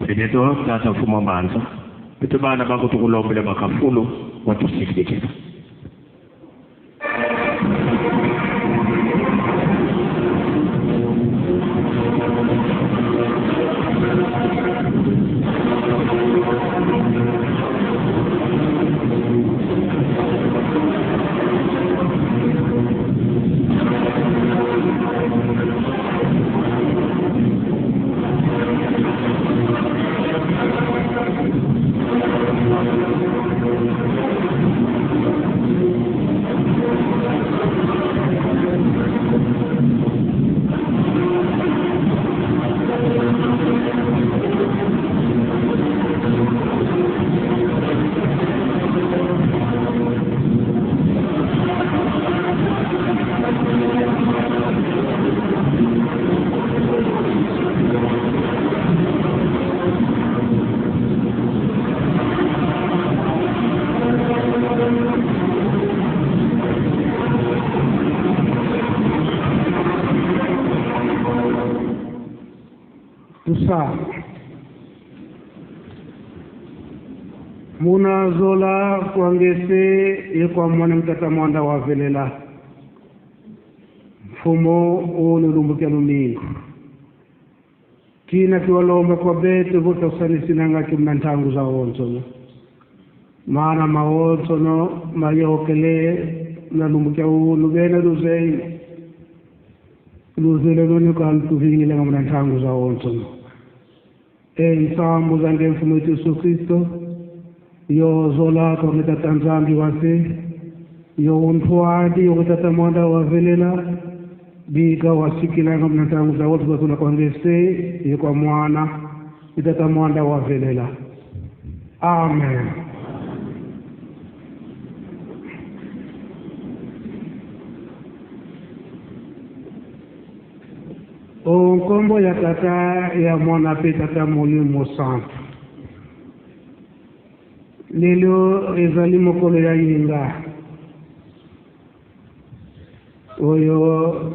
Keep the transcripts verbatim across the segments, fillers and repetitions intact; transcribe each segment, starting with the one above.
Beneto, Tata Mfumu a Mbanza, beto bana baku tukulombele makafulu, watusikidikila. Tusa. Muna zola kwa Ngese ye kwa Mwana, Tata Mwanda wa velela. Mfumu, unu lumbu kia lumingu. Kina kiwalomba kwa beto vo twasanisinanga kio muna ntangu zawonsono. Mana mawonsono mayokele muna lumbu kia unu bena luzengi. Luzolele nani kwa lutuvingilanga muna ntangu zawonsono. E nsambu za nge Mfumu eto Yesu Kristo, yo zola kwa nge Tata Nzambi wa se, yo untwadi yo nge Tata Mwanda wa velela, bika wasikilanga muna ntangu zawonso, zola kwa nge se, ye kwa Mwana, ye Tata Mwanda wa velela. Amen. O nkombo ya Tata, ya Mwana mpe Tata Molimo Santu. Lelo ezali mokolo ya yinga oyo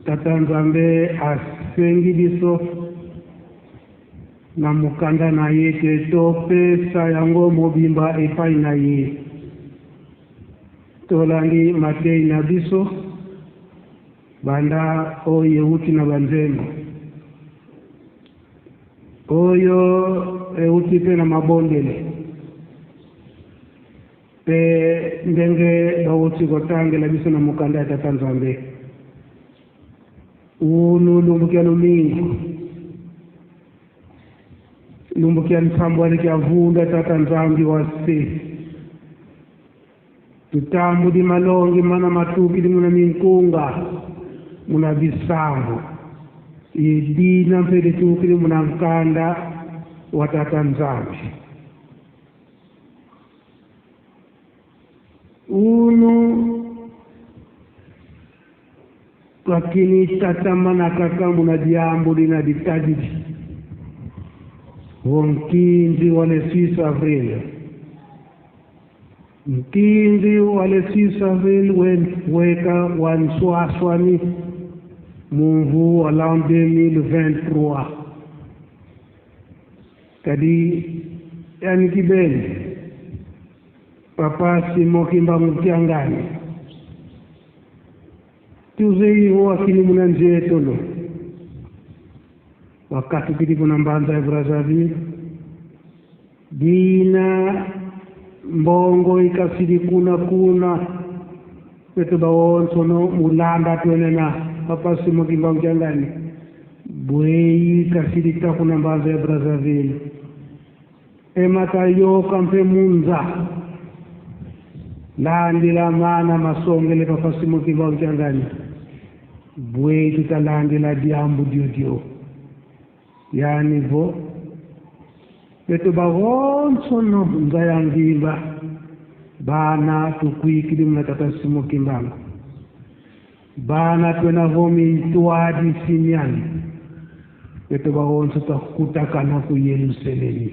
Tata Nzambe asengi biso na mokanda na ye ke topesa yango mobimba epai na ye. Tolandi mateyi na biso, banda oyo euti na banzembo, oyo euti mpe na mabondele, mpe ndenge bauti kotangela biso na mokanda ya Tata Nzambe. Unu lumbu kia lumingu, lumbu kia nsambwadi kia vunda Tata Nzambi wa se. Tutambudi malongi mana matukidi muna minkunga, muna bisambu, ye dina mpe ditukidi muna nkanda wa Tata Nzambi. Unu kakini tatamana kaka muna diambu dina ditadidi vo nkinzi wa le six avril. Nkinzi wa le six avril we-, weka wa nswaswani mu mvu wa l'an deux mille vingt-trois. Kadi yani kibeni, Papa Simon Kimbangu Kiangani, tuzeyi vo wakini muna nzietolo, wakatukidi kuna mbanza ya Brazzaville. Dina mbongo ikasidi kuna kuna, beto bawonsono mu landa twenena Papa Simon Kimbangu Kiangani bweyi kasidi ta kuna mbanza ya Brazzaville. E mata yoka mpe mu nza. Landila mana masongele Papa Simon Kimbangu Kiangani bweyi tuta landila diambu diodio. Yani vo, beto bawonsono nza ya mvimba, bana tukwikidi muna Tata Simon Kimbangu, bana twena vo mintwadi si miani, beto bawonso twakutakana ku Yelusalemi.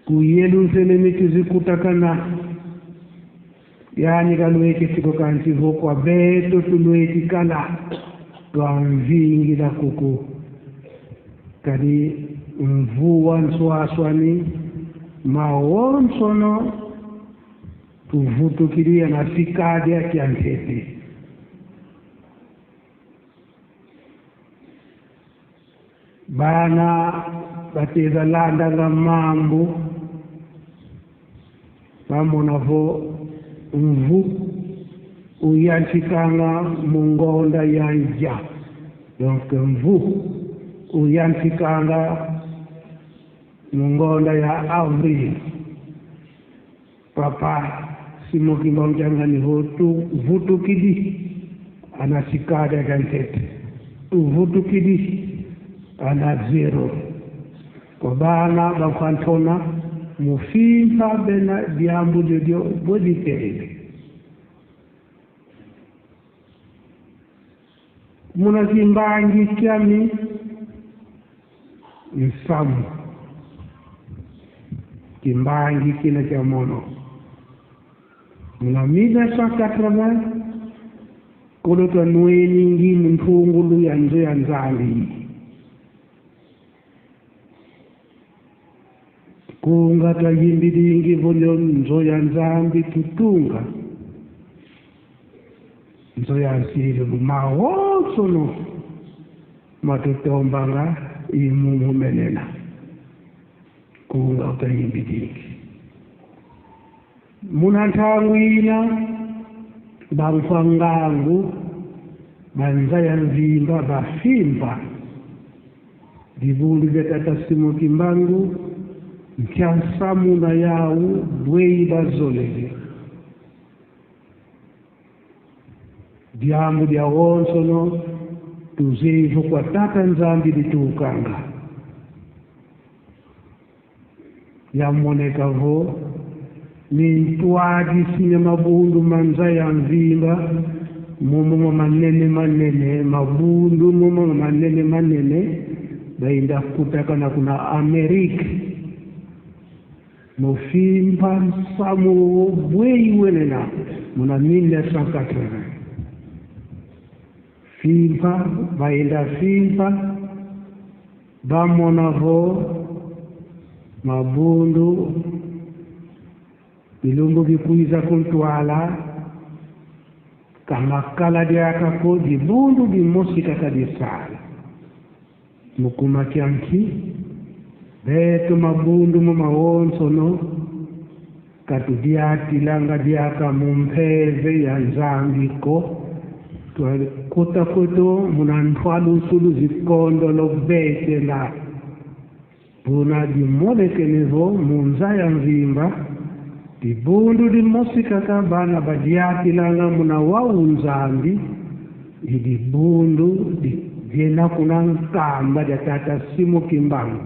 Ku Yelusalemi tuzi kutakana. Yani kalweke siko kansi vo kwa beto tulweki kala, twamvingila kuku. Kadi Mvu wa nswaswani, mawonsono tuvutukidi, ana sikadi ya kiantete. Bana bateza landanga mambu, bamona vo mvu uyantikanga mu ngonda ya nza. Donc, mvu uyantikanga mu ngonda ya avril. Papa Simon Kimbangu Kiangani vo tuvutukidi, ana sikadi ya kiantete. Tuvutukidi, ana zero. Kwa bana ba mfantona, mu fimpa bena diambu diodio vo diterele. Muna kimbangi kiami, nsamu. Kimbangi kina kia mono. Muna mille neuf cent quatre-vingts, kolo twanweningi mu ntungulu ya nzo ya Nzambi. Nkunga twayimbidingi vo ndio nzo ya Nzambi tutunga. Nzo ya nsilulu, mawonsono matutombanga i mu mumenena. Nkunga twayimbidingi. Muna ntangu yina, bamfwa ngangu ba nza ya mvimba bafimpa dibundu dia tata Simon Kimbangu, nkia nsamu na yau, bweyi bazolele. Diambu diawonsono, tuzeyi vo kwa Tata Nzambi ditukanga. Yamoneka vo ni ntwadisi mia mabundu ma nza ya mvimba, momo ma manene manene, mabundu momo ma manene manene, bayinda kutakana kuna Amérique. Mu fimpa nsamu wo bweyi wenena, muna mille neuf cent quatre-vingts. Fimpa, bayinda fimpa, bamona vo mabundu, bilumbu bikwiza ku ntwala, ka makala diaka ko, dibundu dimosi kaka disala. Mu kuma kia nki? Beto mabundu mo mawonsono, ka tudiatilanga diaka mu mpeve ya Nzambi ko. Twakota kweto muna ntwadisi zikondolo betela. Buna dimonekene vo mu nza ya mvimba, dibundu dimosi kaka bana badiatilanga muna wau Nzambi, i dibundu di-, diena kuna nkamba dia tata Simon Kimbangu,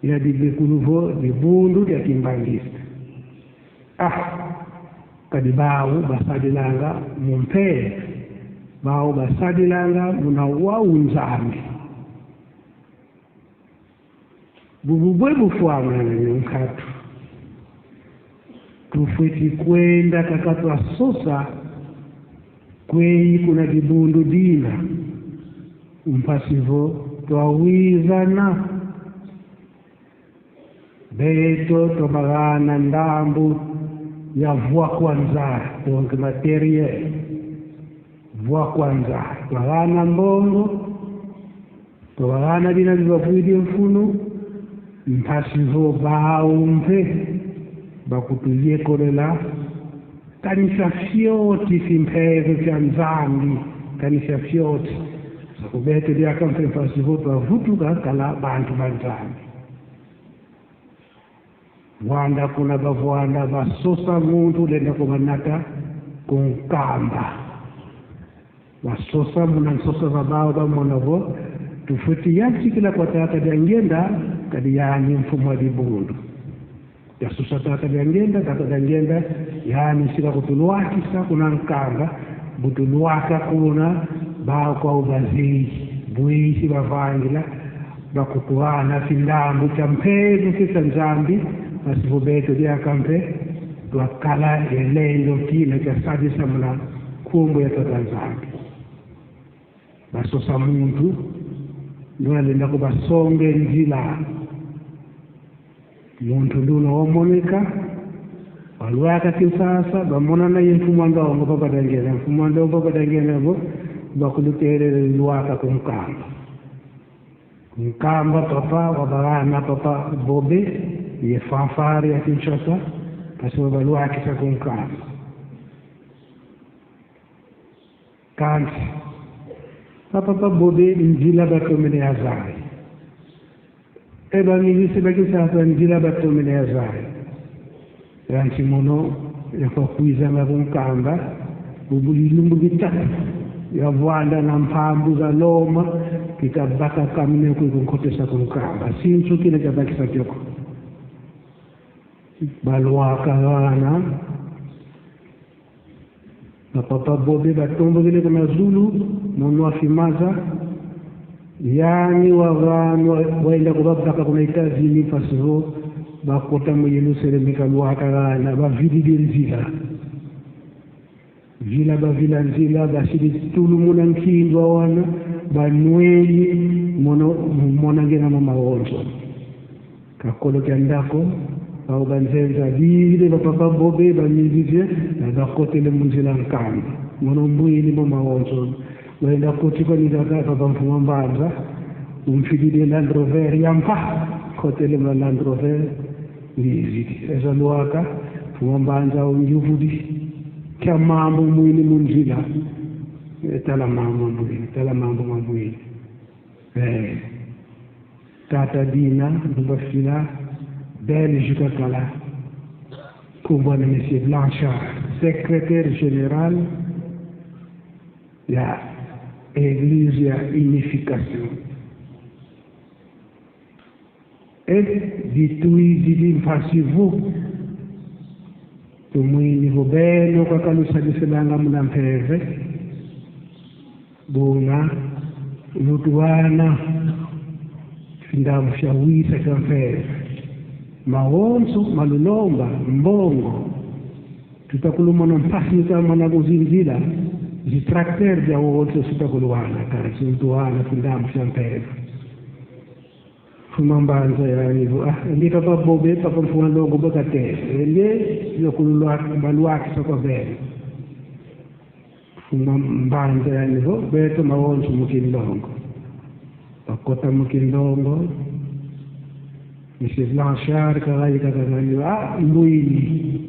ya dibekulu vo dibundu dia kimbanguiste. Ah, kadi bau basadilanga mu mpeve, bau basadilanga muna wau Nzambi. Bubu bwe bufwanana ni nkatu. Tufweti kwenda kaka twasosa kweyi kuna dibundu dina. Mpasi vo twawizana. Beto twabagana ndambu ya vwa kwa nza, donc matériel. Vwa kwa nza. Twagana mbongo, twagana bina bibavwidi mfunu, mpasi vo bau mpe bakutuyekolela. Kanisa fioti fimpeve fia Nzambi, kanisa fioti. Saku beto diaka mpe mpasi vo twavutuka kala bantu ba Nzambi. Vwanda kuna bavwanda, basosa muntu lenda kubanata ku nkamba. Basosa, muna nsosa va bau bamona vo tufweti yantikila kwa Tata Diangienda, kadi yani mfumu a dibundu. Yasosa Tata Diangienda, Tata Diangienda yani sila kutulwakisa kuna nkamba, bu tulwaka kuna, bau kwau bazeyi, bweyi si bavangila, bakutwana findambu fia mpeve fia Nzambi, mpasi vo beto diaka mpe twakala ye lendo kina kia sadisa muna nkumbu ya Tata Nzambi. Basosa muntu, ndio lenda kubasonga nzila. Muntu nduna wamoneka, balwaka Kinshasa, bamonana ye mfumu a ndongo Papa Dangene. Mfumu a ndongo Papa Dangene vo, bakulutele lwaka ku Nkamba. Ku Nkamba papa, wabagana Papa Bobe ye fanfare ya Kinshasa, mpasi wabalwakisa ku Nkamba. Kansi, ba Papa Bobe nzila batomene ya zaya. E ba musicien ba Kinshasa nzila batomene ya zaya. Kansi mono, ya kwa kwizanga ku Nkamba, bubu bilumbu bitatu, ya vwanda na mpambu za loma, kita baka kamine ku kunkotesa ku Nkamba. Sinsu kina kia bakisa kio ko. Balwaka vana, ba Papa Bobe batombokele kuna zulu, mono afi maza, yani wa, wa, wa, wenda kubabaka kuna États-Unis mpasi vo, bakota mu Yerusalemi kalwaka vana, bavididi nzila. Vila bavila nzila, basidi tulu muna nkindu awana, banweye, mono, mona ngena mo mawonso. Kakolo kia ndako, bau banzenza bile ba Papa Bobe, ba musicien, na bakotele mu nzila Nkamba. Mono mbwini mo mawonso. Wenda koti kwa nizaka, Papa Mfumu a Mbanza, umfididi Land Rover ya mpa, kotele ma Land Rover, nizidi. Eza lwaka, Mfumu a Mbanza unjuvudi. Kia mambu mwini mu nzila. E, tala mambu mwini, tala mambu mwini. Eh, tata Dina, Ndumba Fina, Belge kakala, nkumbu andi Monsieur Blanchard, secrétaire général ya Église ya Unification. E ditwizidi mpasi vo tumwini vo beno kwa kalusadisilanga muna mpeve, buna lutuwana findambu fia wisa fia mpeve. Mawonso ma lulomba, mbongo, tuta kulumona mpasi, tuta mona kuzinzila, zi tracteur dia wonso tuta kuluwana, kansi lutuwana findambu fia mpeve. Mfumu a Mbanza yani vo, ah, ndi Papa Bobe, Papa Mfumu a Ndongo bakatele. Ndi, yo kululwa-, balwakisa kwa beno. Mfumu a Mbanza yani vo, beto mawonso mu kinlongo. Bakota mu kinlongo. Monsieur Blanchard, kagayi kakagani, ah, mbwini.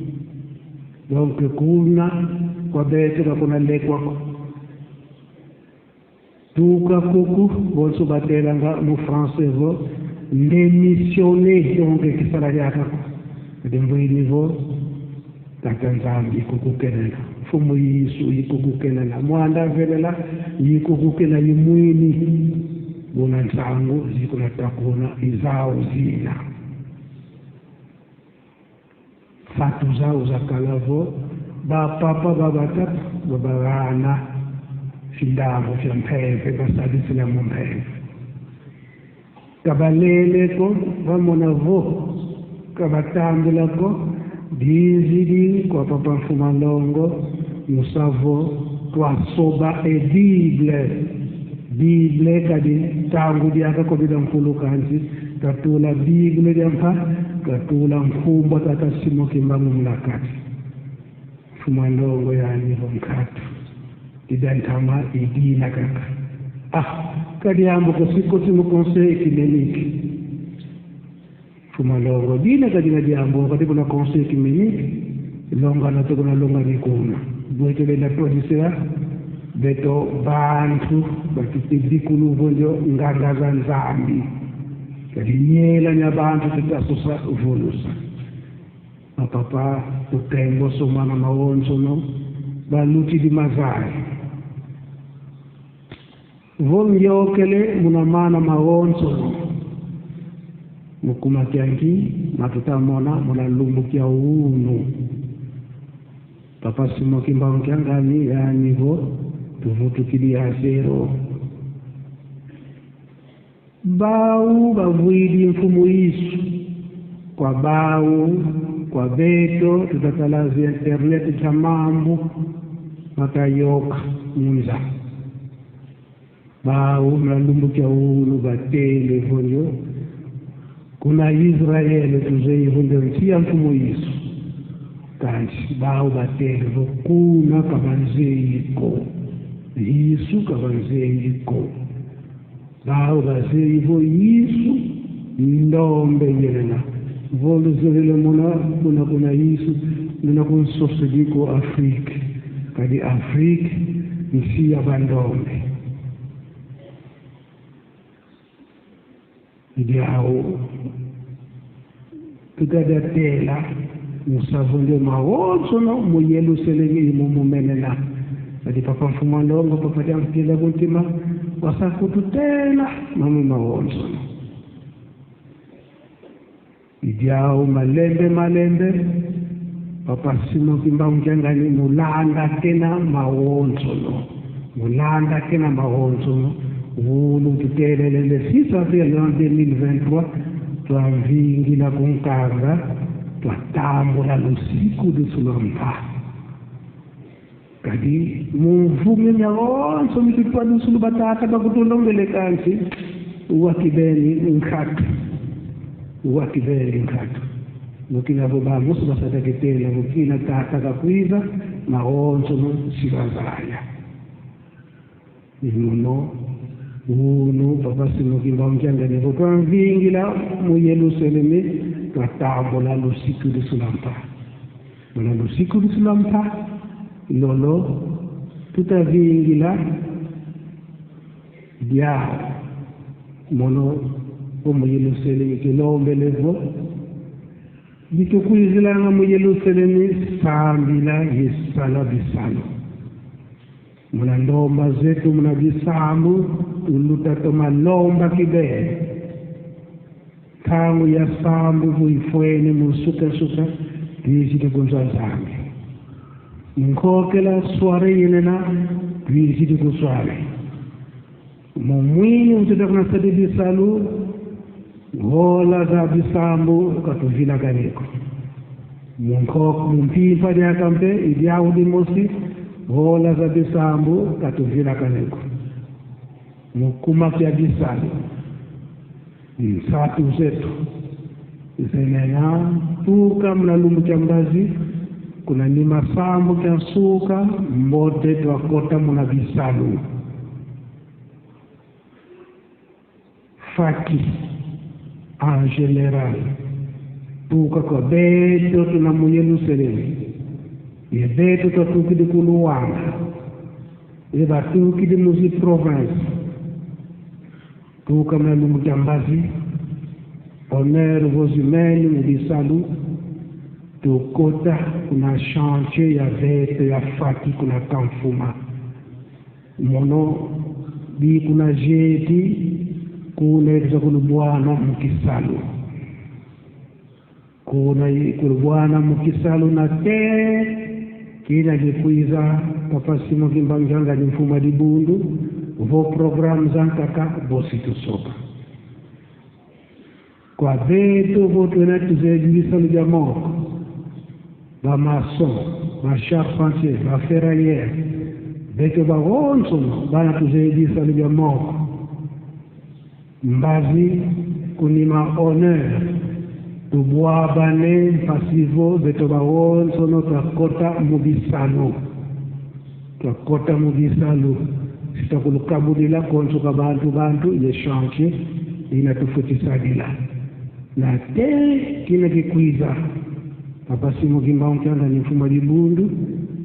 Donc, kuna, kwa beto, ka kuna lekwa ko. Tuka kuku, bonso batelanga mu français vo, démissionner, donc, kisala diaka ko. Kadi mbwini vo, Tata Nzambi kukukelela. Mfumu Yesu ikukukelela. Mwanda velela, ikukukelela, imwini. Buna nsangu, zikuna takuna, i zau zina. Fatu zau zakala vo, ba papa, ba batata, ba bagana findambu fia mpeve, basadisila mu mpeve. Ka balele ko, bamona vo ka batambula ko, bizidi kwa Papa Mfumu a Ndongo, mu sa vo twasoba e Bible. Bible kadi ntangu diaka ko bida nkulu, kansi katula Bible dia mpa, katula nkumbu a Tata Simon Kimbangu muna kati. Mfumu a Ndongo yani vo nkatu. Dida ntama i dina kaka. Ah, ka diambu ko, si koti mu Conseil œcuménique. Mfumu a Ndongo, dina ka dina diambu, kadi kuna Conseil œcuménique, longana tukuna longani kuna. Bwe tulenda twadisila, beto bantu, batutidi kulu vo ndio nganga za Nzambi. Kadi miela mia bantu tuta sosa vulusa. Ba papa, tutembo somana mawonsono, balutidi mazaya. Vo ngiokele muna mana mawonsono. Mu kuma kia nki, ma tuta mona muna lumbu kia unu. Papa Simon Kimbangu Kiangani, yani vo, tuvutukidi à zéro. Bau bavwidi Mfumu Yesu. Kwa bau, kwa beto, tuta tala zi internet, kia mambu mata yoka mu nza. Bau, muna lumbu kia unu batele vo ndio Kuna Israele tuzeyi vo nde nsi ya Mfumu Yesu. Kansi bawu batele vo kuna ka banzeyi ko. Yesu ka banzeyi ko. Bawu bazeyi vo Yesu ndombe yena. Vo luzolele mona kuna, kuna Yesu, muna kunsosedi ko Afrique. Kadi Afrique, nsi ya bandombe. I diawu tuta diatela, mu sa vo nde mawonsono mu Yelusalemi i mu menena. Kadi Papa Mfumu a Nlongo, Papa Diamantila ku ntima, wasa kututela mambu mawonsono. I diawu malembe malembe, Papa Simon Kimbangu Kiangani mu landa kena mawonsono. Mu landa kena mawonsono. Wunu tutelele le six avril l'an deux mille vingt-trois, twavingila ku nkanga, twatambula lusiku lusu lwa mpa. Kadi mu mvu mia miawonso mi tutwadisulu batata bakutulongele, kansi wa kibeni nkatu. Wa kibeni nkatu. Mu kina vo bamosi basa diaketela vo kina tata kakwiza, mawonsono si bazaya. I mono, wunu, Papa Simon Kimbangu Kiangani vo twavingila mu Yelusalemi, twatambula lusiku lusu lwa mpa. Muna lusiku lusu lwa mpa, lolo, tuta vingila diawu. Mono, vo mu Yelusalemi, tulombele vo, bi tukwizilanga mu Yelusalemi, sambila ye sala bisalu. Muna ndomba zeto, muna bisambu, tuluta toma lomba kibeni. Ntangu ya sambu vo ifwene mu nsuka-nsuka, twizidi kunzwa Nzambi. Nkokela soirée yenena, twizidi ku soirée. Mu mwini mu tuta kuna sadi bisalu, ngola za bisambu ka tuvilakani ko. Mu nkok-, mu mpimpa diaka mpe, i diawu dimosi, ngola za bisambu ka tuvilakani ko. Mu kuma kia bisalu, nsatu zeto zenena, tuka muna lumbu kia mbazi, kuna nima sambu kia nsuka, mbote twakota muna bisalu. Faki, en général, tuka kwa beto tuna mu Yelusalemi, ye beto twatukidi ku Luanda, ye batukidi mu zi province, tuka muna lumbu kia mbazi, honneur vo zimeni mu bisalu, tukota kuna chantier ya beto ya Faki kuna Kamfuma. Mono bi kuna jeudi, kuna i kwiza kulubwana mu kisalu. Kuna i kulubwana mu kisalu nate, kina kikwiza, Papa Simon Kimbangu Kiangani, Mfumu a Dibundu, vo programme zankaka, bosi tusoba. Kwa beto vo twena tuzeyi bisalu bia moko, ba maçon, ba charpentier, ba ferrailleur, beto bawonsono bana tuzeyi bisalu bia moko. Mbazi, ku nima honneur, tubwabane mpasi vo beto bawonsono twakota mu bisalu. Twakota mu bisalu, si twakulukabudila konso kwa bantu, bantu ye chantier yina tufweti sadila. Nate kina kikwiza, Papa Simon Kimbangu Kiangani, Mfumu a Dibundu,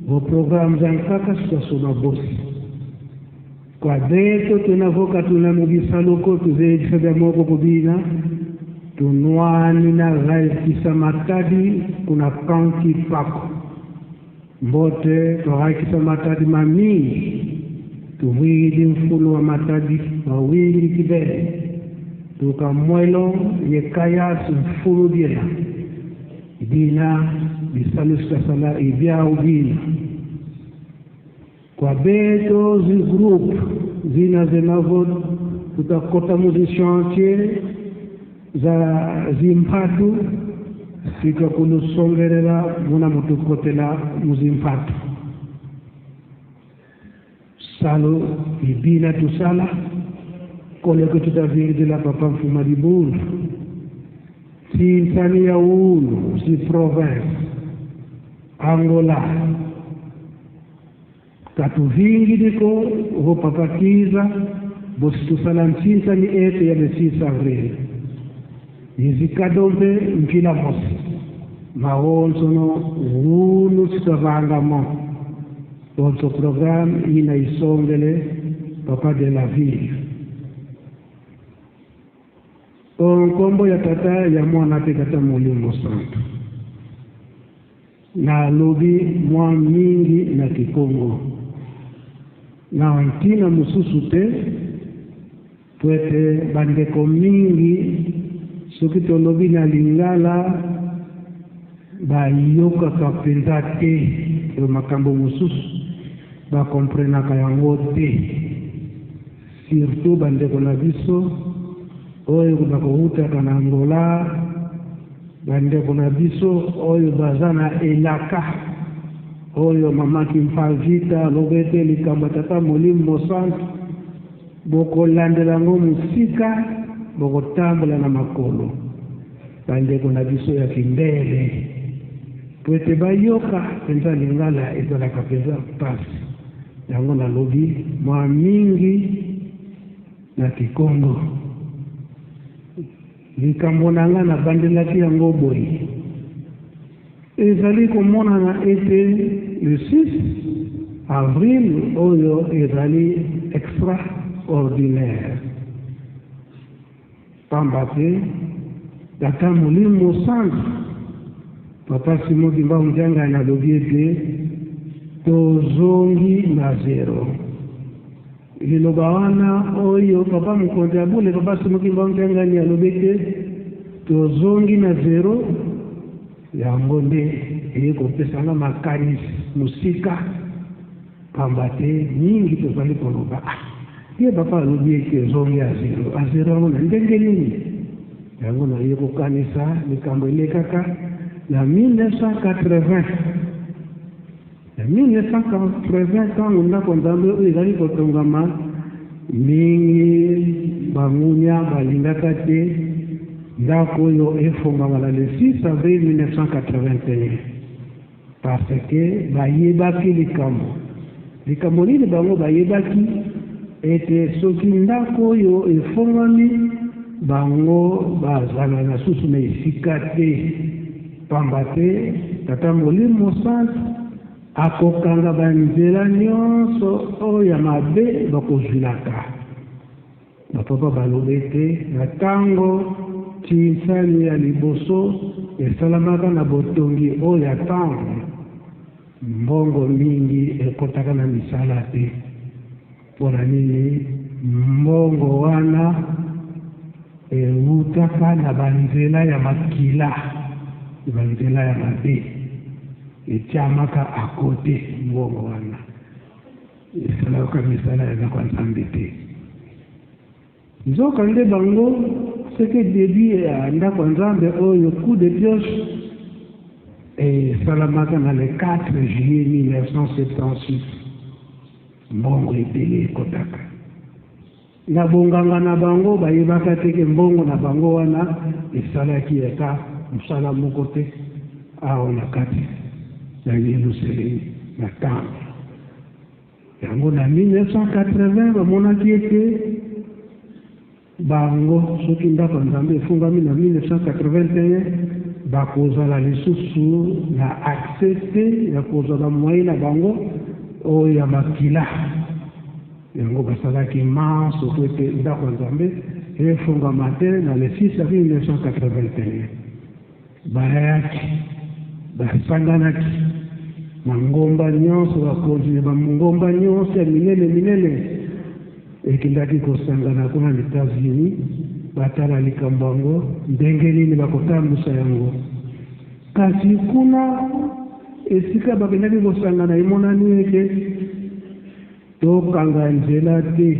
vo programme zankaka si twasoba bosi. Kwa beto twena vo ka tuna mu bisalu ko, tuzeyi bisalu bia moko ko bina, tunwanina vaikisa matadi kuna Camp Kipaku. Mbote twavaikisa matadi mamingi, tuvwidi mfulu wa matadi mawingi kibeni. Tuka mwelo ye caillasse, mfulu biena. Bina bisalu si twasala i biau bina. Kwa beto zi groupe zina zena vo tuta kota mu zi chantier za zimpatu, si twakulusongelela muna mu tukotela mu zimpatu. Salu i bina tusala, kole ko tuta vingila Papa Mfumu a Dibundu. Nsinsani ya wunu, si province, Angola. Ka tuvingidi ko vo papa kiza, bosi tusala nsinsani eto ya le six avril. Yizi kado mpe mpila mosi. Mawonsono wunu si kavanga mo. Bonso programme yina isongele Papa de la Ville. O nkombo ya Tata, ya Mwana mpe Tata Molimo Santu. Nalobi mwa mingi na Kikongo. Na ntina mosusu te, pwete bandeko mingi, soki tolobi na Lingala, bayokaka mpenza te. Oyo makambo mosusu, bakomprenaka yango te. Surtout bandeko na biso oyo bakowutaka na Angola, bandeko na biso oyo baza na elaka, oyo Mama Kimpa Vita alobi ete likambo ya Tata Molimo Mosantu, bokolandela yango mosika, bokotambola na makolo. Bandeko na biso ya kindele, pwete bayoka mpenza Lingala ezalaka mpenza mpasi. Yango nalobi mwa mingi na Kikongo. Likambo na nga nabandelaki yango boye. Ezali komonana ete le six avril oyo ezali extraordinaire. Pamba te Tata Molimo Santu, Papa Simon Kimbangu Kiangani alobi ete tozongi na zero. Liloba wana oyo Papa Mokonzi ya Bule, Papa Simon Kimbangu Kiangani alobi ete tozongi na zero, yango nde eye kopesa nga makanisi mosika. Pamba te mingi tozali koloba: "Ah, ye papa alobi ete zongi à zero. À zero yango na ndenge nini?" Yango naye kokanisa likambo elekaka na mille neuf cent quatre-vingts. Na mille neuf cent quatre-vingts, ntango ndako ya Nzambe oyo ezali kotongama, mingi bangunia balingaka te ndako oyo efongama na le six avril mille neuf cent quatre-vingt-un. Parce que bayebaki likambo. Likambo nini bango bayebaki? Ete soki ndako oyo efongami, bango bazala na susu na esika te. Pamba te Tata Molimo Santu akokanga banzela nyonso oyo ya mabe bakozwilaka. Bapapa balobi ete na ntango nsinsani ya liboso esalamaka na botongi oyo ya temple, mbongo mingi ekotaka na misala te. Mpo na nini? Mbongo wana ewutaka na banzela ya makila, banzela ya mabe, etiamaka à côté mbongo wana. Esalaka misala ya ndako ya Nzambe te. Nzokande bango, seke début ya ndako ya Nzambe oyo, coup de pioche, esalamaka na le quatre juillet mille neuf cent septante-six. Mbongo ebele ekotaka. Na bonganga na bango, bayebaka te ke mbongo na bango wana esalaki ata mosala moko te awa na kati ya Yerusalemi na temple. Yango na mille neuf cent quatre-vingts, bamonaki ete bango, soki ndako ya Nzambe efungami na mille neuf cent quatre-vingt-un, bakozala lisusu na accès te ya kozwa ba moyens na bango oyo ya makila. Yango basalaki manso mpo ete ndako ya Nzambe efungama te na le six avril mille neuf cent quatre-vingt-un. Bayaki, basanganaki, mangomba nyonso, bakonzi ya bangomba nyonso ya minene minene ekendaki kosangana kuna na États-Unis, batala likambo yango, ndenge nini bakotambwisa yango. Kasi kuna esika bakendaki kosangana, emonani ete tokanga nzela te,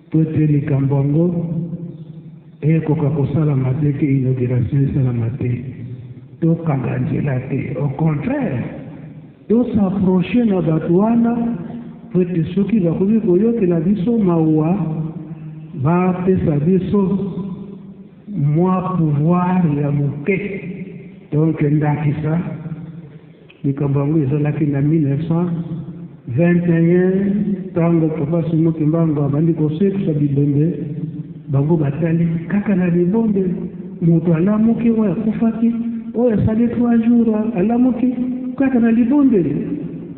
mpo ete likambo yango ekoka kosalama te, ke inauguration esalama te. Tokanga nzela te. Au contraire, to s'approcher na bato wana, mpo ete soki bakoki koyokela biso mawa, bapesa biso mwa pouvoir ya moke. Donc, ndakisa, likambo yango ezalaki na mille neuf cent vingt et un, ntango Papa Simon Kimbangu abandi kosekisa bibembe, bango batali kaka na libondeli. Moto alamuki, oyo akufaki, oyo asali trois jours, alamuki kaka na libondeli.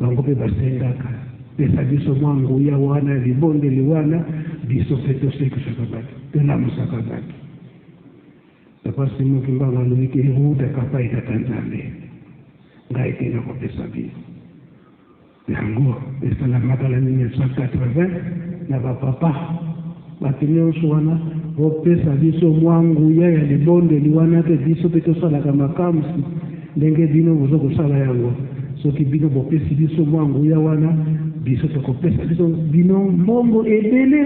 Bango mpe basengaka: "Pesa biso mwa nguya wana ya libondeli wana, biso mpe tosekisaka bato, tolamusaka bato." Papa Simon Kimbangu alobaki: "Eutaka epai ya Tata Nzambe. Ngai te nakopesa bino." Yango esalamaka na mille neuf cent quatre-vingts na bapapa. Bato nyonso wana: "Bopesa biso mwa nguya ya libondeli wana, mpe biso mpe tosalaka makambo ndenge bino bozo kosala yango. Soki bino bopesi biso mwa nguya wana, biso tokopesa biso bino mbongo ebele,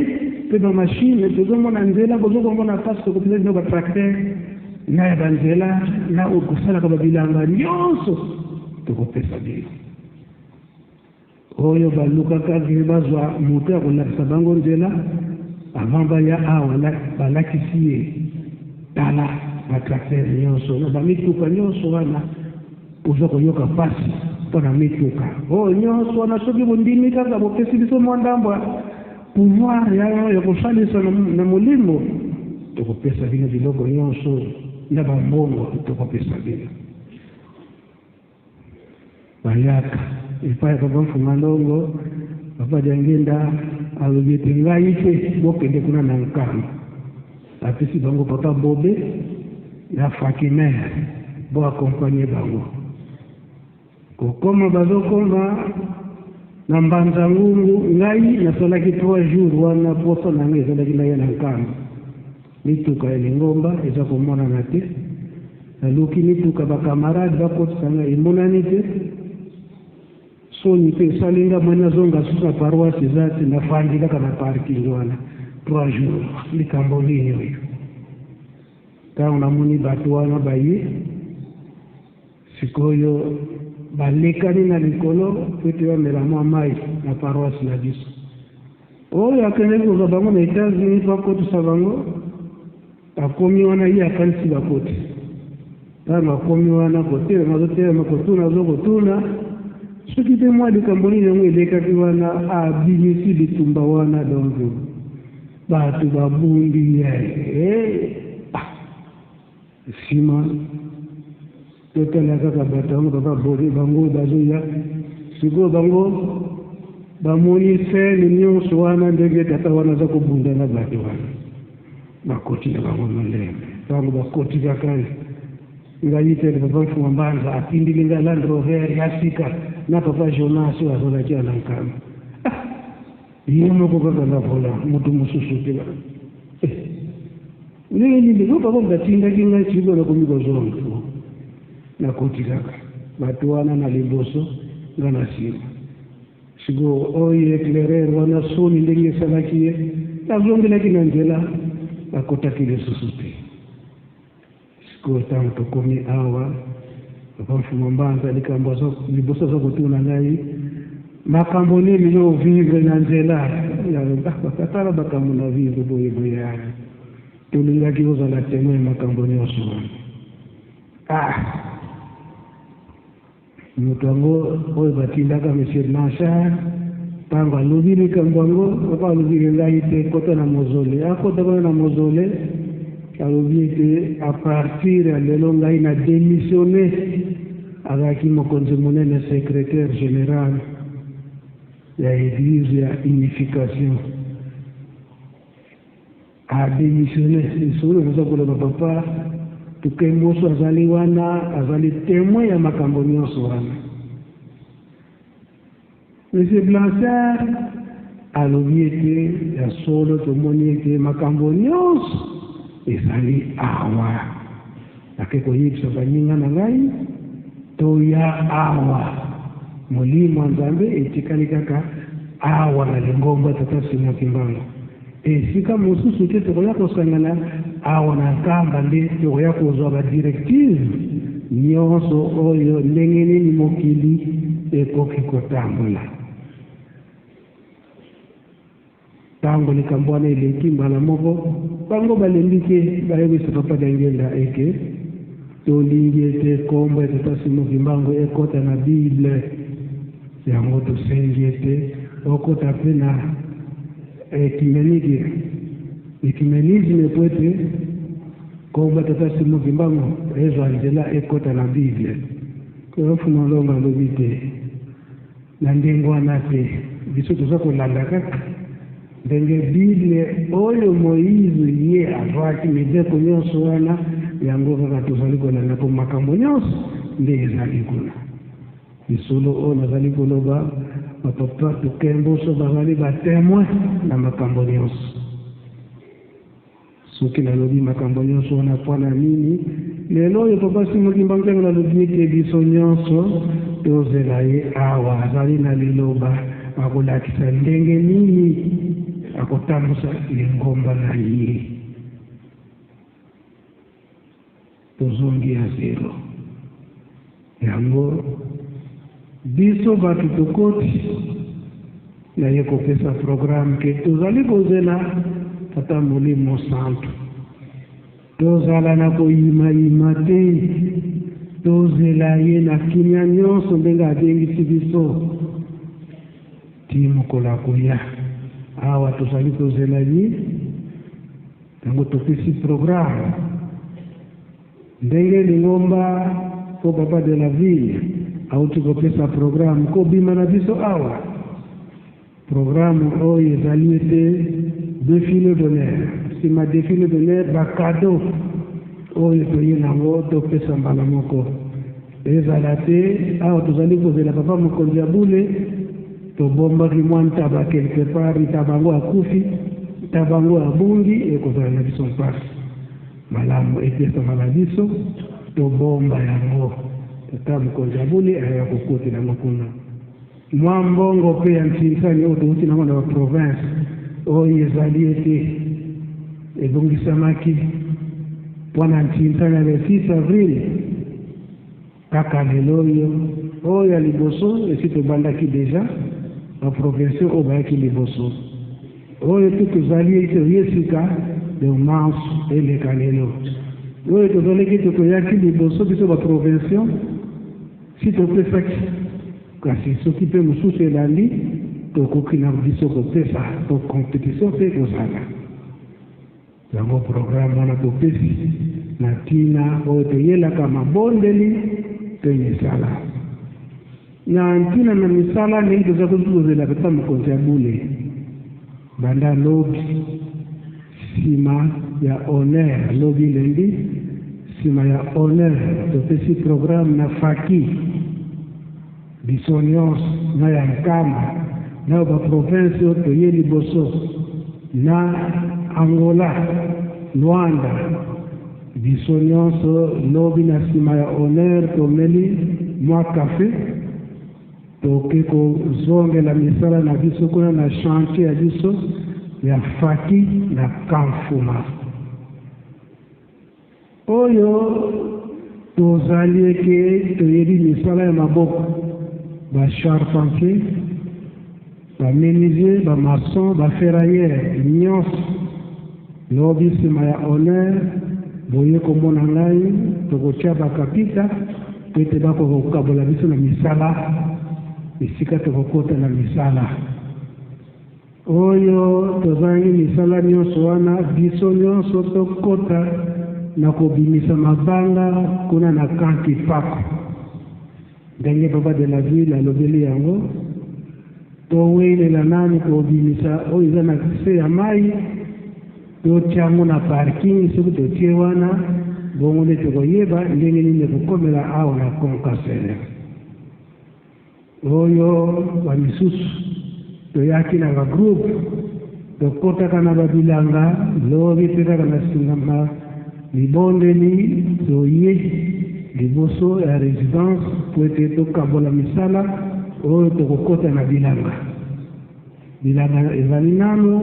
mpe bamashine, tozomona nzela, bozo komona mpasi, tokopesa bino batracteur na ya banzela, na oyo kosalaka babilanga nyonso, tokopesa bino." Oyo balukaka ve bazwa moto ya kolakisa bango nzela, avant baya awa, la-, balakisi ye: "Tala batracteur nyonso na bamituka nyonso wana, oza koyoka mpasi mpo na mituka oyo nyonso wana. Soki bondimi kaka, bopesi biso mwa ndambo ya pouvoir ya, ya kosalisa na, na molimo, tokopesa bino biloko nyonso na bambongo, tokopesa bino." Bayaka epai ya Papa Mfumu Malongo, Papa Diangienda alobi ete: "Ngai te, bokende kuna na Nkamba." Apesi bango Papa Bobe na Fakimer, bo accompagner bango. Kokoma, bazokoma na Mbanza Ngungu, ngai nasalaki trois jours wana, posa na ngai ezalaki na ya na Nkamba. Mituka ya lingomba eza komonana te. Naluki mituka, ba camarades bakotisa ngai, emonani te. Soni mpe esali nga, mwana zonga susu na paroisse eza te, nafandi kaka na parking wana trois jours. Likambo nini oyo? Ntango namoni bato wana baye, sikoyo balekani na likolo, mpo ete bamela mwa mai na paroisse na biso. Oyo akendeki kozwa bango na États-Unis mpo akotisa bango, akomi wana, ye akanisi bakoti. Ntango akomi wana, kotelema azotelema, kotuna azo kotuna, soki mpe mwa likambo nini yango elekaki wana, abimisi bitumba wana, donc bato babundi ye. Eh, ah. Nsima, totala kaka bato yango, Papa Bobe, bango bazoya. Sikoyo bango bamoni scène nyonso wana, ndenge tata wana aza kobunda na bato wana. Bakoti na bango malembe. Ntango bakoti kaka, ngai mpe Papa Mfumu Mbanza atindeli ngai Land Rover ya sika na Papa Jonas oyo azalaki na Nkamba. Ah! Ye moko kaka na volant, moto mosusu te. Eh, ndenge nini? Yo, papa, batindaki ngai, sikoyo nakomi kozonga. Nakoti kaka bato wana na liboso, ngai na nsima. Sikoyo oyo éclaireur wana, soni ndenge esalaki ye, azongelaki na nzela, akotaki lisusu te. Sikoyo, ntango tokomi awa, Papa Mfumu Mbanza, likambo azo-, liboso aza kotuna ngai: "Makambo nini yo ovivre na nzela?" Ya, ah, papa, tala makambo navivre, boye, boye, ah. Tolingaki ozala témoin ya makambo nyonso wana. Ah! Moto yango oyo batindaka, Monsieur Blanchard, ntango alobi likambo yango, papa alobi: "Ngai te, kota na mausolée." Akota kuna na mausolée, alobi ete: "À partir ya lelo, ngai na démissionner." Azalaki mokonzi monene, secrétaire général ya église ya Unification. A démissionner. Lisolo naza koloba, papa Tuke Moso azali wana, azali témoin ya makambo nyonso wana. Monsieur Blanchard alobi ete ya solo, tomoni ete makambo nyonso ezali awa. Nake koyebisa baninga na ngai, toya awa. Molimo ya Nzambe etikali kaka awa na lingomba Tata Simon Kimbangu. Esika mosusu te tokoya kosangana, awa na Nkamba nde tokoya kozwa ba directives nyonso oyo, ndenge nini mokili ekoki kotambola. Ntango likambo wana eleki mbala moko, bango balembi te bayebisa Papa Diangienda ete tolingi ete kombo ya Tata Simon Kimbangu ekota na Bible. Yango tosengi ete okota mpe na ecumenique, ecumenisme, po ete kombo ya Tata Simon Kimbangu ezwa nzela, ekota na Bible. Kofi Olomide alobi te, na ndenge wana te. Biso toza kolanda kaka ndenge Bible oyo Moïse ye azwaki, mibeko nyonso wana, yango kaka tozali kolanda, po makambo nyonso nde ezali kuna. Lisolo oyo nazali koloba, bapapa Tukemboso bazali batemoin na makambo nyonso. Soki nalobi makambo nyonso wana, mpo na nini? Lelo oyo Papa Simon Kimbangu, ntango nalobi ete biso nyonso tozela ye awa, azali na liloba, akolakisa ndenge nini akotambusa lingomba na ye. Tozongi ya zero. Yango biso bato tokoti na ye kopesa programme ke tozali kozela Tata Molimo Santu. Tozala na koyima-yima te, tozela ye na kimia nyonso ndenge abengisi biso. Ti mokolo akoya, awa tozali kozela ye. Yango topesi programme. Ndenge lingomba ko Papa de la Ville auti kopesa programme, kobima na biso awa. Programme oyo ezali ete défilé d'honneur. Nsima défilé d'honneur, ba cadeaux oyo toye na yango topesa mbala moko. Ezala te, awa tozali kozela Papa Mokonzi ya Bule, tobombaki mwa ntaba quelque part, ntaba yango akufi, ntaba yango abungi, ekozala na biso mpasi. Malamu, epesama na biso, tobomba yango. Tata Mokonzi ya Bule aya kokotela yango kuna. Mwa mbongo mpe ya nsinsani oyo touti nango na ba province, oyo ezali ete ebongisamaki mpo na nsinsani ya le six avril. Kaka lelo oyo, oyo ya liboso esi tobandaki déjà, ba provinciaux oyo bayaki liboso. Oyo tu tozali ete ye sika, donc manso eleka lelo. Oyo tozalaki ete toyaki liboso biso ba provinciaux, si topesaki. Kasi soki mpe mosusu elandi, tokoki na biso kopesa, po compétition mpe kozala. Yango programme wana topesi na ntina oyo toyelaka mabondeli mpe misala. Na ntina na misala, ndenge toza kutu kozela Tata Mokonzi ya Bule. Banda lobi, nsima ya honneur, lobi lundi, nsima ya honneur, topesi programme na Faki. Biso nyonso, na ya nkama, na ba province oyo toye liboso, na Angola, Luanda, biso nyonso lobi na nsima ya honneur tomeli mwa café, toke kozongela misala na biso kuna na chantier ya biso ya Faki na Kamfuma. Oyo tozali eke toyebi misala ya maboko, ba charpentier, ba menuisier, ba maçon, ba ferrailleur, nyonso. Lobi nsima ya honneur, boye komona ngai, tokotia ba kapita, mpo ete bakoka kokabola biso na misala, esika tokokota na misala. Oyo tozangi misala nyonso wana, biso nyonso tokota na kobimisa mabanga kuna na Camp Kipaku. Ndenge Papa de la Ville alobeli yango, towelela nani kobimisa oyo eza na se ya mai, totia yango na parking, soki totie wana, bongo nde tokoyeba ndenge nini ekokomela awa na Conca Sud. Oyo ba misusu toyaki na ba groupe, tokotaka na ba bilanga, lobi mpe kaka na nsima libondeli, toye liboso ya résidence, mpo ete tokabola misala oyo tokokota na bilanga. Bilanga ezali nanu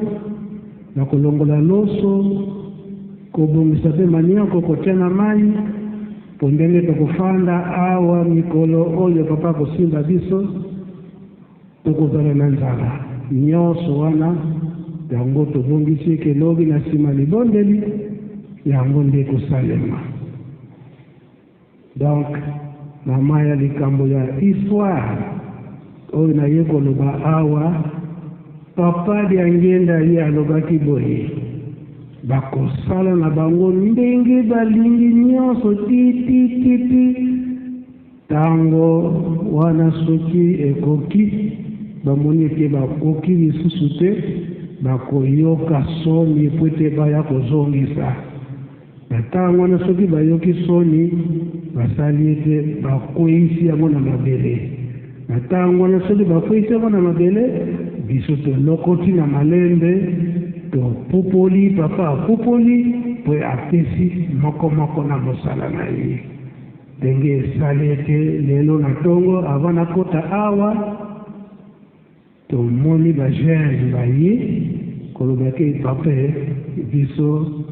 na kolongola loso, kobongisa mpe manioko, kotia na mai, mpo ndenge tokofanda awa mikolo oyo Papa akosimba biso, tokozala na nzala. Nyonso wana Yango tobongisi ye ke lobi na nsima libondeli, yango nde ekosalema. Donc, mama ya likambo ya histoire oyo naye koloba awa, Papa Diangienda ye alobaki boye, bakosala na bango ndenge balingi nyonso, ti, ti, ti, ti. Ntango wana soki ekoki, bamoni ete bakoki lisusu te, bakoyoka soni mpo ete baya kozongisa. Na ntango wana, soki bayoki soni, basali ete bakweisi yango na mabele. Na ntango wana, soki bakweisi yango na mabele, biso tolokoti na malembe, topupoli, papa apupoli, mpe apesi moko moko na mosala na ye. Ndenge esali ete lelo na ntongo, avant nakota awa, tomoni ba jeunes baye koloba ke, papa, biso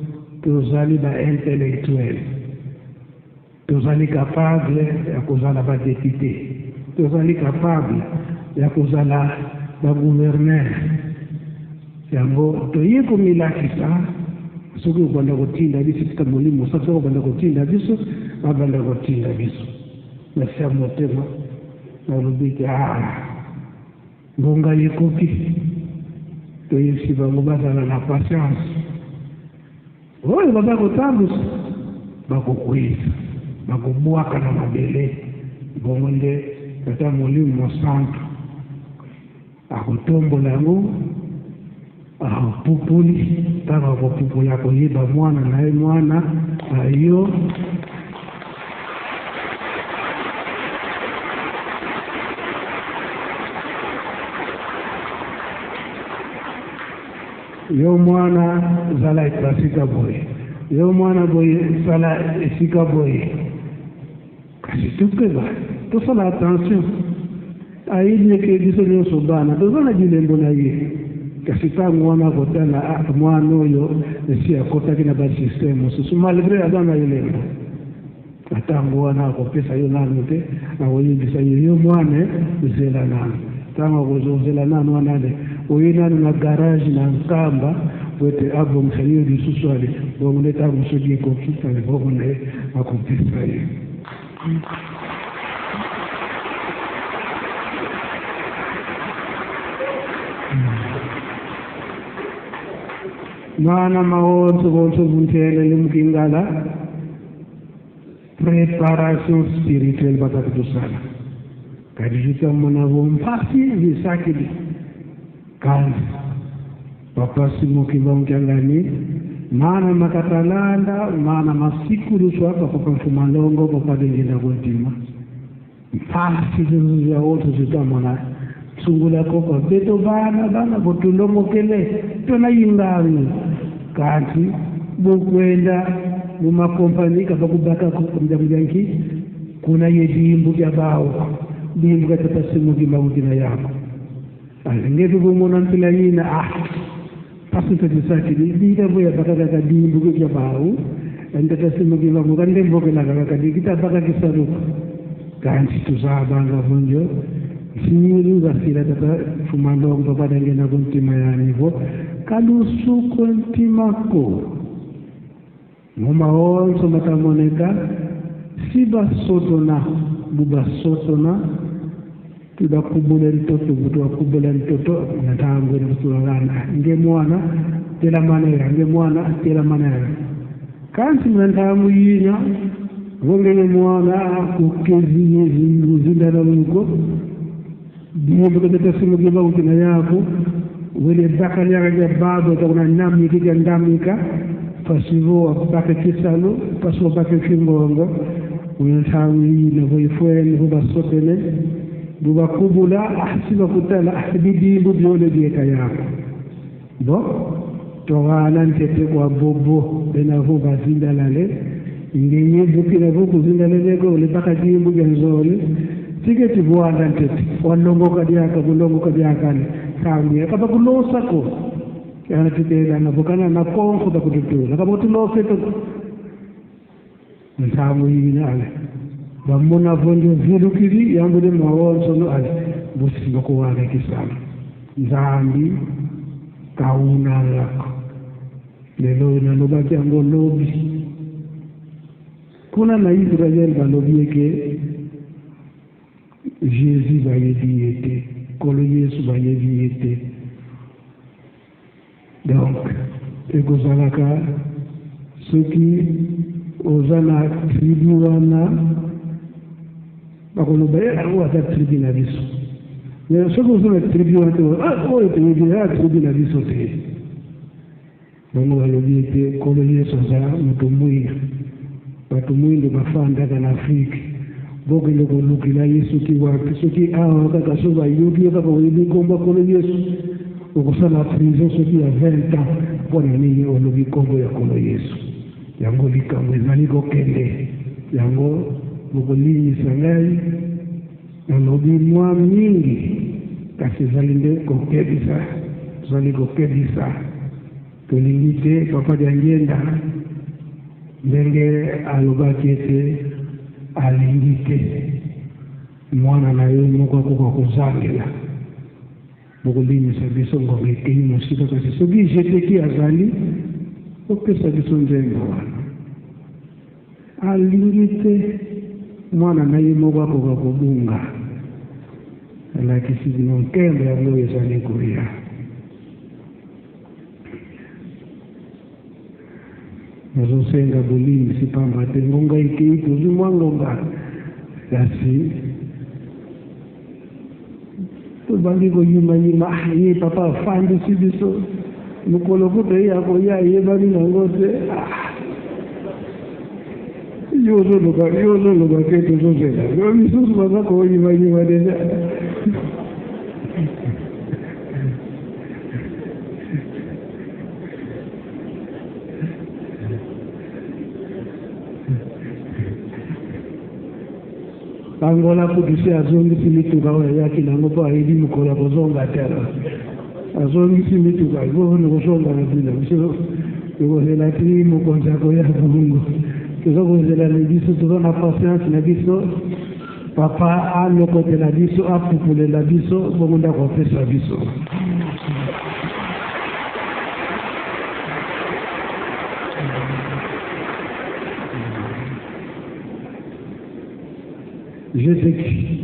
tozali ba intellectuels, tozali capables ya kozala ba députés, tozali capables ya kozala ba gouverneurs. Yango toye komilakisa, soki obanda kotinda biso, tika Molimo Santu obanda kotinda biso, babanda kotinda biso. Nasi ya motema, nalobi ke, ah, ngonga ekoki. Toyebisi bango bazala na patience. Oyo baza kotambusa, bakokweisa, bakobwaka na mabele. Bongo nde Tata Molimo Santu akotombola yango, apupuli. Ntango akopupula, akoyeba mwana na ye, mwana na yo. Yo mwana, zala esika boye. Yo mwana boye, zala esika boye. Kasi tokeba, tosala attention. Ayebi ke biso nyonso bana, toza na bilembo na ye. Kasi ntango wana akotala, ah, mwana oyo esi akotaki na ba système mosusu, malgré aza na elembo. Na ntango wana akopesa yo nanu te, akoyebisa yo, yo mwana, zela nanu. Ntango akozozela nanu wana nde, oye nanu na garage na Nkamba, mpo ete abongisa yo lisusu ale, bongo nde ntango soki ekoki, ale bongo nde akopesa yo. Mwana mawonso, bonso buntelele mu Kingala, préparation spirituelle bata kutusala. Kadi tuta mona vo mpasi zisakidi. Kansi Papa Simon Kimbangu Kiangani, mana ma katalanda, mana ma sikulusu a Papa Mfumu a Longo, Papa Diangienda Kuntima. Mpasi zozo zawonso tuta mona. Sungula ko kwa beto bana, bana vo tulongokele, tuna yingangu. Kansi bu kwenda mu ma compagnie, ka bakubaka ko, mdia, mdia nki, kuna ye dimbu kia bawu, dimbu kia Tata Simon Kimbangu kina yako. Ah, nge vo bu mona mpila yina, ah, mpasi zisakidi, di, di, vo yabaka kaka dimbu kia bawu, e Tata Simon Kimbangu ka nde mbokelaka kaka, di kita baka kisalu ko. Kansi tuzabanga vo ndio, nsilu zasila Tata Mfumu a Longo, Papa Diangienda Kuntima yandi vo, ka lusuka ntima ko. Mu mawonso mata moneka, si basotona, bu basotona, tubakubula ntoto, bu tubakubula ntoto, na ntangu yina tulalana. Nge mwana, telamana ya, nge mwana, telamana ya. Kansi na ntangu yina, vo nge mwana, kukezi ye zi-, zindala luko, Dimbu kia Tata Simon Kimbangu kina yako, wele baka diaka kia babo, ta kuna namika kia ndamika, mpasi vo wabaka kisalu, mpasi wabaka kimbongo, una ntangu yina vo ifwene, vo basotele, bu bakubula, ah, si bakutala, ah, bidimbu biole bieka yako. Bon, tuvana ntete kwa bobo, bena vo bazindalale, nge ye bu kina vo kuzindalele ko, wele baka dimbu kia nzole, tiketi vwanda ntete, walongoka diaka, kulongoka diaka ni, ntangu ya, ka bakulosa ko. Yana tutela na vo kana na konko bakututula, ka bakutulose to. Ntangu yina ale, bamona vo ndio vilukidi, yambudi mawonsono ale, busi bakuwana kisalu. Nzambi Auna lako. Lelo nalobaki yango lobi. Kuna na Israël balobi ye ke Jésus bayebi ye te. Nkolo Yesu bayebi ye te. Donc, ekozalaka soki oza na tribu wana, bakoloba, "Eh, oyo aza tribu na biso." Mais soki oza na tribu wana te, "Ah, oyo toyebi, ah, tribu na biso te." Bango balobi ete Nkolo Yesu aza moto mwindu. Bato mwindu bafandaka na Afrike. Bokende kolukila ye soki wapi, soki awa kaka, soki bayoki yo kaka, oyebi nkombo ya Nkolo Yesu, okosala prison soki ya vingt ans. Mpo na nini olobi nkombo ya Nkolo Yesu? Yango likambo ezali kokende. Yango bokolimbisa ngai, nalobi mwa mingi, kasi ezali nde kokebisa, ezali kokebisa. Tolingi te Papa Diangienda, ndenge alobaki ete alingi te mwana na ye moko akoka kozangela. Bokolimbisa biso, ngonga ekei mosika, kasi soki G T K azali, bopesa biso nzembo wana. Alingi te mwana na ye moko akoka kobunga. Alakisi bino nkembo yango ezali koya. Nazosenga bolimbisi, pamba te ngonga ekei, tozwi mwa ngonga. Kasi tobandi koyima-yima, "Ah, ye papa afandisi biso. Mokolo kutu ye akoya, ayebani na yango te." Ah. Yo ozoloba, yo ozoloba te, tozozela. Yo misusu baza koyima-yima deja. Angola kutu si azongisi mituka oyo ayaki na yango, mpo ayebi mokolo akozonga te. Azongisi mituka, yo ni kozonga na bino. Biso tokozela ti mokonzi akoya bongo. Toza kozela na biso, toza na patience na biso. Papa alokotela biso, apupulela biso, bongo nde akopesa biso. Je t'écris.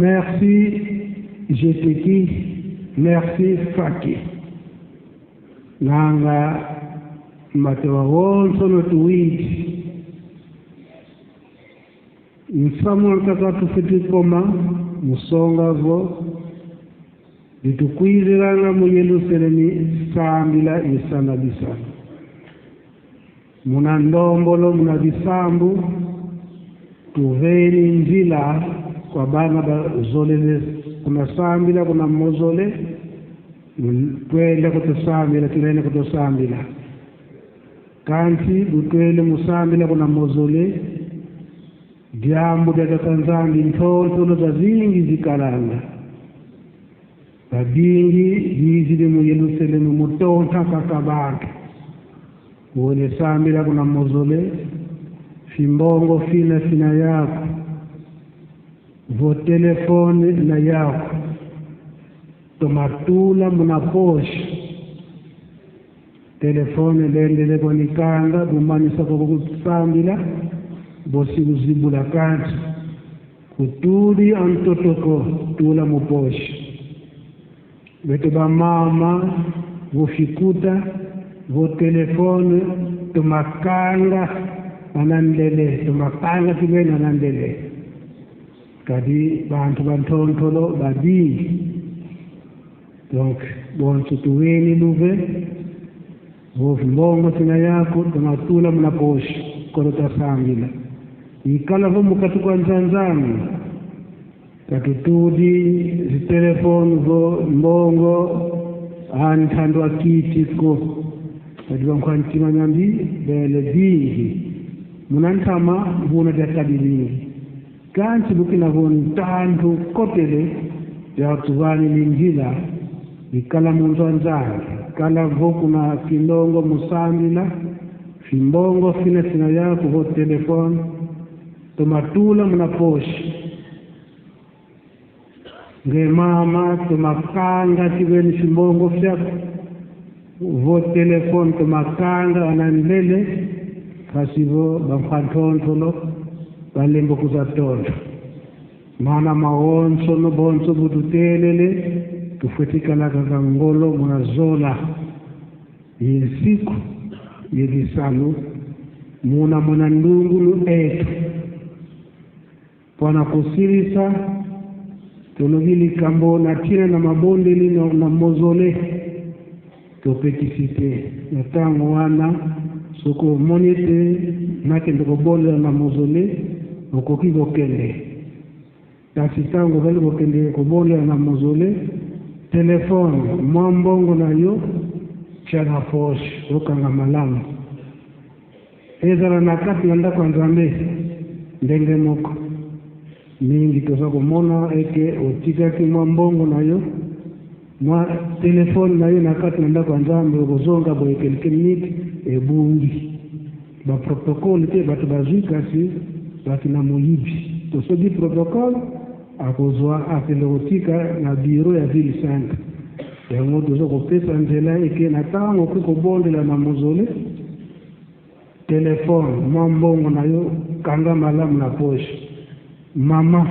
Merci Jeteki, merci Faki. Nanga matowa wonsono tuwidi. Nsamu nkaka tufweti koma mu songa vo, di tukwizilanga mu Yelusalemi sambila ye sana bisalu. Muna ndombolo, muna bisambu, tuveni nzila kwa bana bazolele kuna sambila, kuna mausolée, twenda kutu sambila, tulenda kutu sambila. Kansi bu twele mu sambila kuna mausolée, diambu dia Tata Nzambi, ntontolo zazingi zikalanga. Babingi bizidi mu Yelusalemi mu tonta kaka bantu. Wele sambila kuna mausolée, fimbongo fina fina yaku, vo téléphone na yaku, toma tula muna poche. Téléphone lendele kwani kanga, bu manisa ko kusambila, bosi kuzibula kansi. Kutudi a ntoto ko, tula mu poche. Beto bamama, vo fikuta, vo téléphone, toma kanga ana ndele, toma kanga kibeni ana ndele. Kadi bantu ba ntontolo babingi. Donc, bonso tuveni luve, vo fimbongo fina yaku, toma tula muna poche, kolo ta sambila. Ikala vo mu kati kwa nza a Nzambi, ka tutudi zi téléphone vo mbongo a ntandu a kiti ko. Kadi bankwa ntima miambi bele bingi. Muna ntama, mvuna diakadilingi. Kansi bu kina vo ntandu kotele, ya tuvanini nzila, ikala mu nzo a Nzambi, kala vo kuna kinlongo mu sambila, fimbongo fina fina yaku vo téléphone, toma tula muna poche. Nge mama, toma kanga kibeni fimbongo fiaku, vo téléphone toma kanga ana ndele, mpasi vo bankwa ntontolo balembo kuza tonda. Mana mawonsono bonso bu tutelele, tufweti kala kaka ngolo muna zola ye nsiku ye bisalu, muna, muna ndungunu eto. Pona kusilisa, tulobi likambo na ntina na mabondeli na, na mausolée. Topekisi te. Na ntangu wana, soko omoni te na kende kobondela na mausolée, okoki kokende. Kasi ntangu ozali kokende kobondela na mausolée, téléphone, mwa mbongo na yo, tia na poche, okanga malamu. Ezala na kati na ndako ya Nzambe, ndenge moko. Mingi toza komona eke otikaki mwa mbongo na yo, mwa téléphone na yo na kati na ndako ya Nzambi, okozonga boye quelques minutes, ebungi. Ba protocole te, bato bazwi, kasi bato na moyibi. To soki protocole, akozwa akende kotika na bureau ya ville sainte. Yango toza kopesa nzela eke na ntango okoki kobondela na mausolée, téléphone, mwa mbongo na yo, kanga malamu na poche. Mama,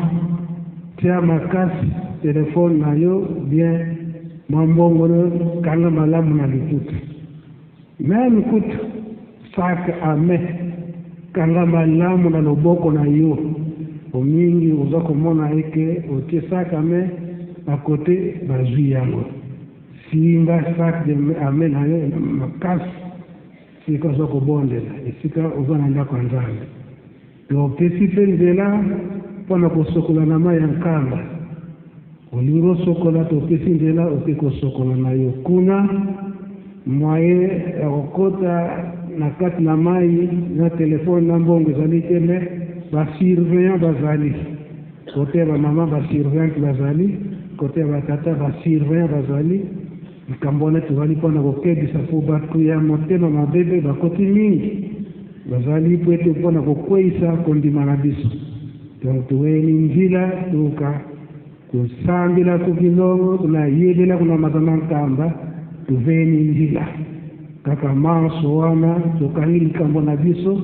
tia makasi téléphone na yo, bien, mwa mbongo na yo, kanga malamu na liputa. Même kutu, sac à main, kanga malamu na loboko na yo. Omingi oza komona eke otie sac à main, à côté, bazwi yango. Simba sac de, à main na yo makasi. Esika oza kobondela, esika oza na ndako ya Nzambi. Topesi mpe nzela mpo na kosokola na mai ya nkamba. Olingi osokola, topesi nzela, oke kosokola na yo. Kuna, moyen ya kokota na kati na mai na téléphone na mbongo ezali te, mais ba surveillant bazali. Côté ya ba mama, ba surveillante bazali, côté ya ba tata, ba surveillant bazali. Likambo wana tozali mpo na kokebisa, mpo bato ya motema mabe mpe bakoti mingi. Bazali mpo ete mpo na kokweisa kondima na biso. Donc, tuweni nzila, tuka kusambila ku kinlongo, kuna yebela kuna maza ma nkamba, tuveni nzila. Kaka manso wana, tokangi likambo na biso,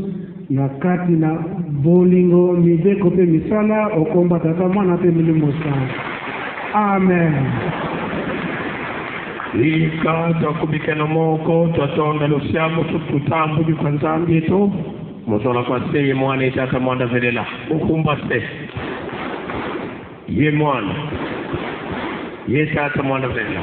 Na kati na bolingo, mibeko mpe misala, o nkombo ya Tata, Mwana mpe Molimo Mosantu. Amen. Ika twakubikeno moko, twatonda lusiamu, tutambudi kwa Nzambi eto. Mu zola kwa se ye Mwana ye Tata Mwanda Velela. Mu kumba se. Ye Mwana ye Tata Mwanda Velela.